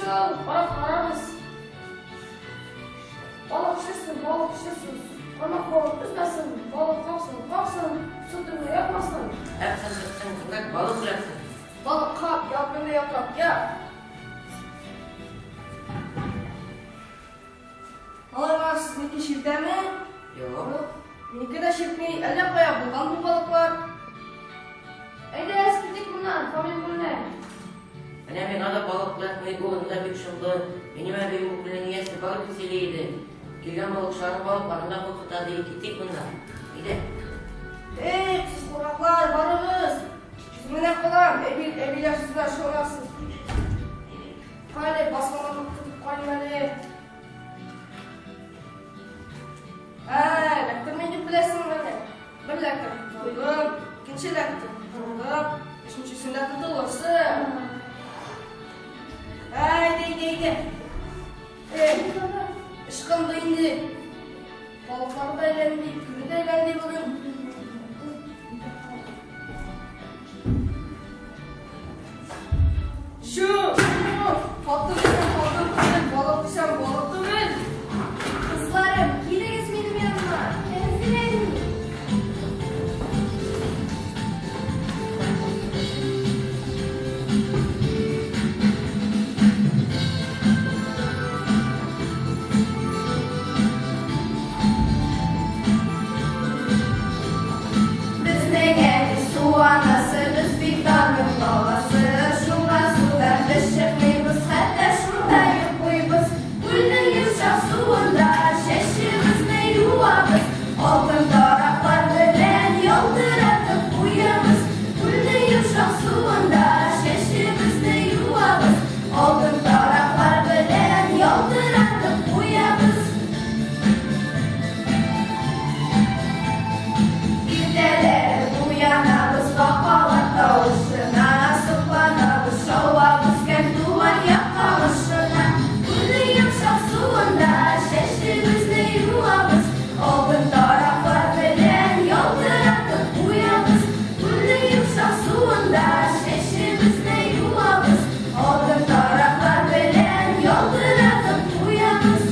шул, карап карарбыз. Балык пешерсен, балык пешерсен. Кармак балык өзмәсен, балык капсын, капсын, су төбенә ятмасын. Әпсән бетсен, күмәк балык эләксен. Балык кап, яр буенда ятлап ят. Малайлар, сезнеке чиртәме? Юк. Минеке дә чиртми, әллә кая булган бу балыклар. Әйдәгез, китик моннан, Фамил күленә. Менә миңа да балык эләкми, урыны да бик шомлы. Минем әбием бу күлнең иясе бар дип сөйли иде. Килгән балыкчыларны балыкларын да куркыта ди. Китик моннан. Әйдә. Эй, сез куркаклар, барыгыз. Үзем генә калам, әби, әбиләр сүзенә ышанасыз. Кале, басмаларны тотып карыйм әле. Ә, эләктермим дип беләсеңме әллә? Бер эләктереп тоттым, икенче эләктереп тоттым, өченчесендә тотылырсың. Ә, әйдә, әйдә, әйдә. Эй, ычкынды инде. Балыклары да әйләнде, күле дә әйләнде бүген. Чү, чү, хатын дисәм хатын түгел, балык дисәм балык түгел. Кызларым, килегез минем яныма. Тәнзилә әни. Безнең әни су анасы, без бит аның баласы. Шуңа судан без чыкмыйбыз, хәтта шунда йоклыйбыз. Күлнең йомшак суында чәчебезне юабыз. Алтын тараклар белән ялтыратып куябыз. Күлнең йомшак суында чәчебезне юабыз. Алтын тараклар белән ялтыратып куябыз. Иртәләрен уянабыз, бакалар тавышына, сокланабыз, шауабыз, кәм туган як тавышына. Күлнең йомшак суында чәчебезне юабыз, алтын тараклар белән ялтыратып куябыз. Күлнең йомшак суында чәчебезне юабыз, алтын тараклар белән ялтыратып куябыз.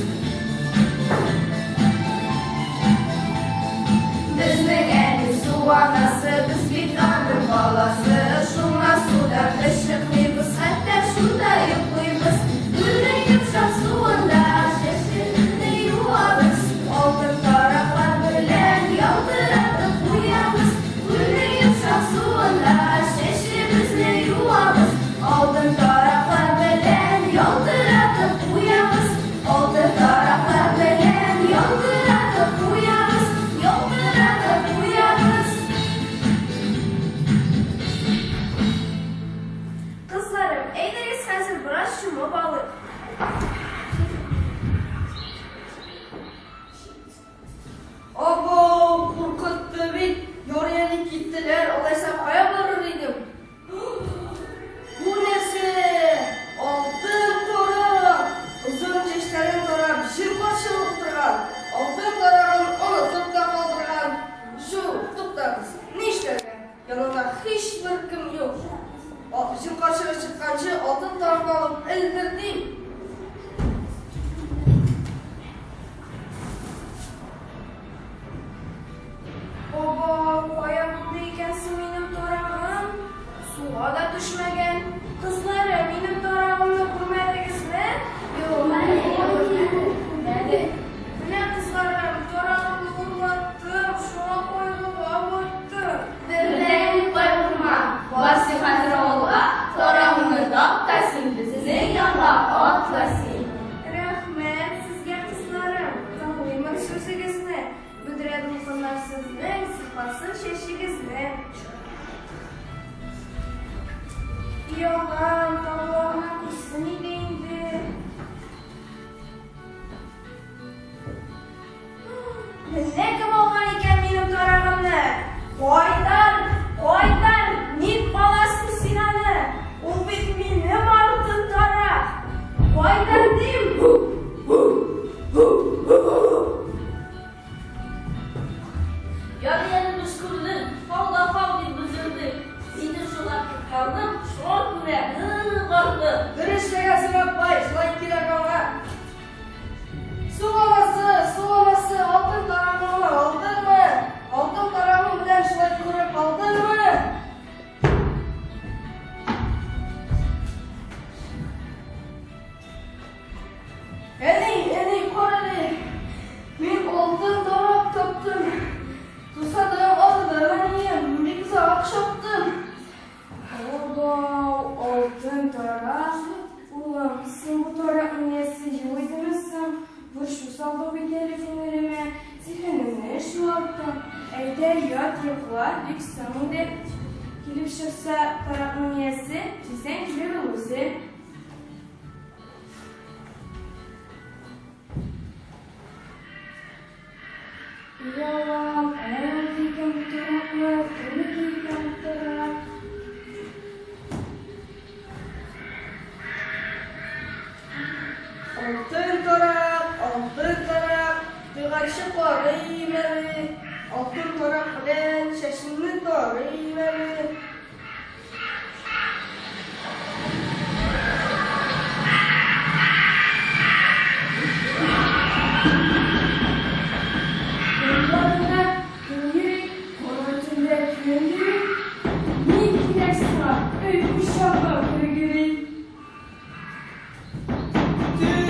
Безнең әни су анасы, без бит аның баласы. Шуңа судан без чыкмыйбыз, хәтта шунда йоклыйбыз. Күлнең йомшак суында чәчебезне юабыз. Алтын тараклар белән ялтыратып куябыз. Күлнең йомшак суында чәчебезне юабыз. Алтын тараклар белән ялтыратып куябыз. Алтын тараклар белән ялтыратып куябыз. Ялтыратып куябыз. Кызларым, әйдәгез хәзер бераз чумып алыйк. Абау, куркытты бит. Ярый әле киттеләр, алайса кая барыр идем? Бу нәрсә? Алтын тарак! Озын чәчләрен тарап, җир карчыгы утырган. Алтын тарагын онытып та калдырган. Чү, туктагыз, ни эшләргә? Янында һичбер кем юк. Җир карчыгы чыкканчы алтын таракны алып элдертим. Баба, кая булды икән соң минем тарагым? Суга да төшмәгән. Кызларым, минем тарагымны күрмәдегезме? Юк, күрмәдек. Менә, кызларым, тарагымны урлаттым, шуңа кайгыга баттым. Бер дә кайгырма, бар син хәзер авылга, тарагыңны тап та син безнең янга атла син. Рәхмәт сезгә, кызларым, тыңлыймын сүзегезне. Бөдрә дулкыннар сезнең, сыйпасын чәчегезне. И Аллам, табыла гына күрсен иде инде. Менә кем алган икән минем тарагымны? Кайтар, кайтар, ник аласың син аны? Ул бит минем алтын тарак. Кайтар дим. Ярый әле без күрдек, һау да һау дип өзелдек. Сине шуңа коткардым, шуңа күрә нык артык. Дөрес эшләгәнсең, апай. чыкса таракның иясе, тиздән килер ул үзе. И Аллам, каян алды икән бу таракны, кемнеке икән бу тарак? Алтын тарак, алтын тарак, туйганчы карыйм әле. Алтын тарак белән чәчеңне тарыйм әле. Урамнарында кем йөри, кара төндә кем йөри? Ни кирәк сиңа, өй курчагы Гөргөри? Төн,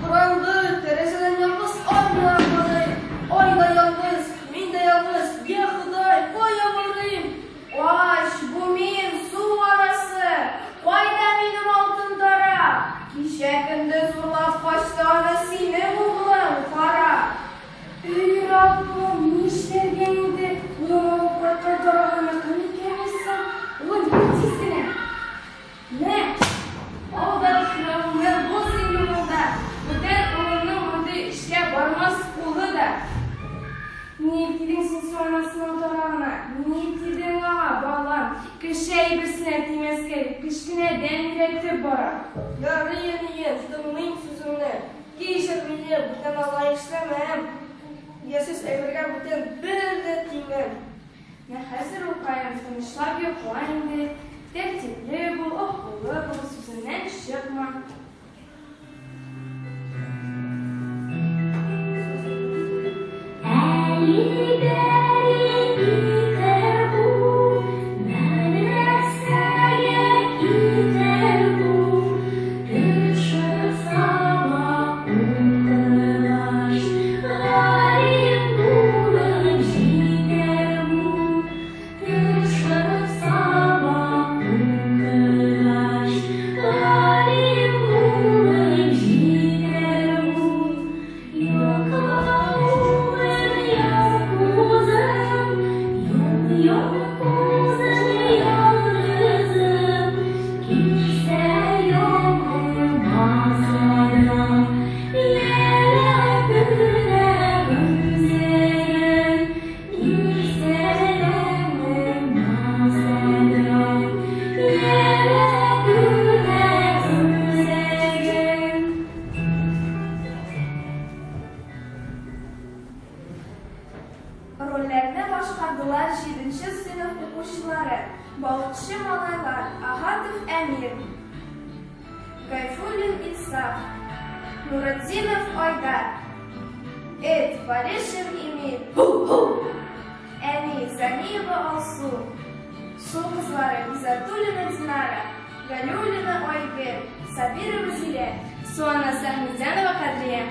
караңгы, тәрәзәдән ялгыз ай гына карый. Ай да ялгыз, мин дә ялгыз, йа Ходай, кая барыйм? Ач, бу мин, су анасы! Кайда минем алтын тарак? Кичә көндез урлап качты аны синең углың, кара! Өй Раббым, нишләргә инде? Улым алып кайткан тарак аныкы микәнни соң? Улым, йөр тиз генә! Мә! Ал да шунавыңны, бул син юлыңда! Бүтән улыңның мондый эшкә бармас кулы да! Ник тидең син су анасының тарагына? Ник тидең аңа, балам? Кеше әйберсенә тимәскә дип кечкенәдән өйрәтеп барам. Ярый, әнием, тыңлыйм сүзеңне. Кичер мине, бүтән алай эшләмәм. Иясез әйбергә бүтән бер дә тимәм. Менә хәзер улкаем, тынычлап йокла инде. Тәртипле бул, акыллы бул, сүземнән чыкма. Рольләрне башкардылар җиденче сыйныф укучылары, балыкчы малайлар Ахатов Әмир, Гайфуллин Инсаф, Нуретдинов Айдар, Эт, Валешин Эмиль, Әни, Замиева Алсу, Су кызлары Гизатуллина Динара, Галиуллина Айгөл, Сабирова Зилә. Су анасы Ахметзянова Кадрия.